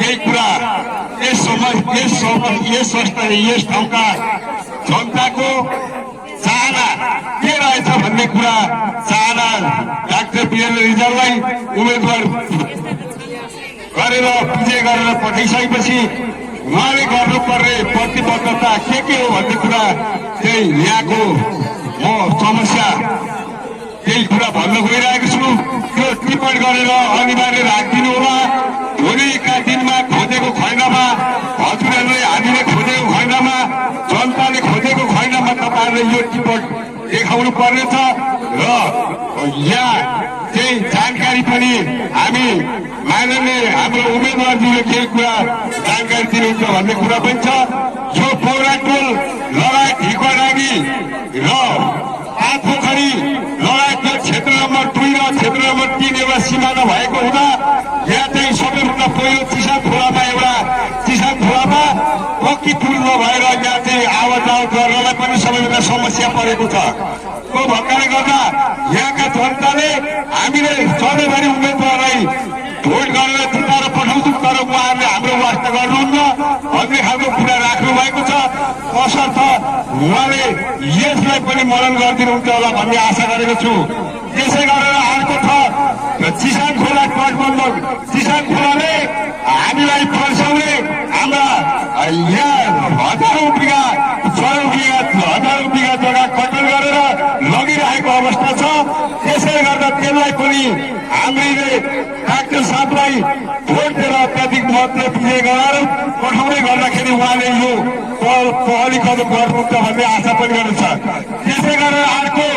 केही कुरा यस ठाउँका जनताको चाहना के रहेछ भन्ने कुरा चाहना डाक्टर वीरेन्द्र रिजाललाई उम्मेदवार गरेर विजय गरेर पठाइसकेपछि उहाँले गर्नुपर्ने प्रतिबद्धता के हो भन्ने कुरा चाहिँ यहाँको म समस्या केही कुरा भन्न गइरहेको छु। त्यो टिप्पणी गरेर अनिवार्य राखिदिनु होला। भोलिका दिनमा खोजेको खैनामा हजुरहरूले हामीले खोजेको खैनामा जनताले खोजेको खैनामा तपाईँहरूले यो टिप्पणी देखाउनु पर्नेछ र यहाँ केही जानकारी पनि हामी माननीय हाम्रो उम्मेदवारजीले केही कुरा जानकारी दिनुहुन्छ भन्ने कुरा पनि छ। यो पौराटोल लगायत ढिकवाडाँगी र आठपोखरी लगायत क्षेत्र नम्बर 2 र क्षेत्र नम्बर 3 एउटा सिमाना भएको हुँदा यहाँ चाहिँ सबैभन्दा पहिलो चिसान खोलामा पक्की पुल नभएर यहाँ चाहिँ आवत जावत गर्नलाई पनि सबैभन्दा समस्या परेको छ। त्यो भएकाले गर्दा यहाँका जनताले हामीले सधैँभरि उम्मेदवारलाई भोट गरेर जिताएर पठाउँछौँ, तर उहाँहरूले हाम्रो वास्ता गर्नुहुन्न भन्ने खालको कुरा राख्नु भएको छ। तसर्थ उहाँले यसलाई पनि मनन गरिदिनुहुन्छ होला भन्ने आशा गरेको छु। त्यसै गरेर अर्को छ चिसान खोला तटबन्ध। चिसान खोलाले हामीलाई फर्साउने हाम्रा यहाँ हजारौं बिघा जग्गा कटन गरेर लगिरहेको अवस्था छ। त्यसैले गर्दा त्यसलाई पनि हामीले डाक्टर साहबलाई भोट दिएर अत्याधिक मतले विजय गराएर पठाउने गर्दाखेरि उहाँले यो पहली कदम गर्नुहुन्छ भन्ने आशा पनि गर्नु छ। त्यसै गरेर अर्को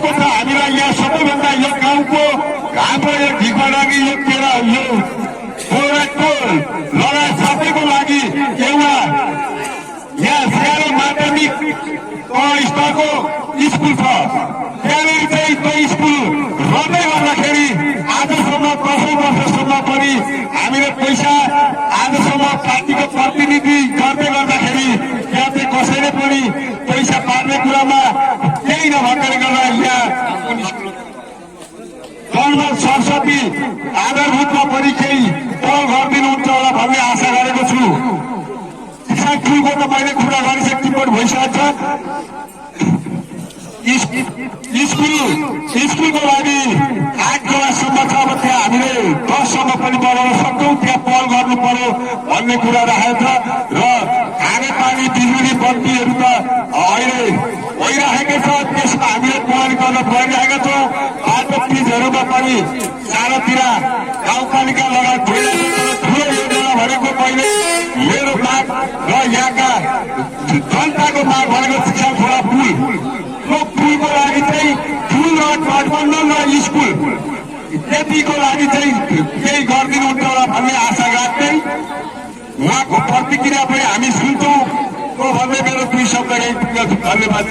छ हामीलाई यहाँ सबैभन्दा यो गाउँको हाम्रो यो ढिकवाडाँगी यो तेह्र यो पौराटोल लगायत सबैको लागि एउटा यहाँ सानो माध्यमिक स्तरको स्कुल छ। त्यहाँनिर चाहिँ त्यो स्कुल रद्दै गर्दाखेरि आजसम्म 10 वर्षसम्म पनि हामीले पैसा आजसम्म पार्टीको प्रतिनिधि गर्दै गर्दाखेरि यहाँ चाहिँ कसैले पनि पैसा पार्ने कुरामा केही नभएकोले गर्दा यहाँ कलमा सरस्वती आधारभूतमा पनि केही पहल गरिदिनुहुन्छ होला भन्ने आशा गरेको छु। किसान पुलको त मैले कुरा गरिसकेँ, टिप्पणी भइसकेको छ। स्कुलको लागि 8 क्लाससम्म छ। अब त्यहाँ हामीले 10 सम्म पनि बनाउन सक्छौँ, त्यहाँ पहल गर्नु पर्यो भन्ने कुरा राखेको छ। र खानेपानी बिजुली बत्तीहरू त अहिले भइरहेको छ, त्यसमा हामीले तयारी गर्न गइरहेका छौँ। बाटो पिचहरूमा पनि चारतिर गाउँपालिका लगायत ठुलो योजना भनेको मैले मेरो माग र यहाँका जनताको माग भनेको शिक्षा खोला पुल। त्यो पुलको लागि चाहिँ पुल र तटबन्धन र स्कुल यतिको लागि चाहिँ केही गरिदिनुहुन्छ होला भन्ने आशा राख्दै उहाँको प्रतिक्रिया पनि हामी सुन्छौँ। भन्दै मेरो 2 शब्द यही धन्यवाद।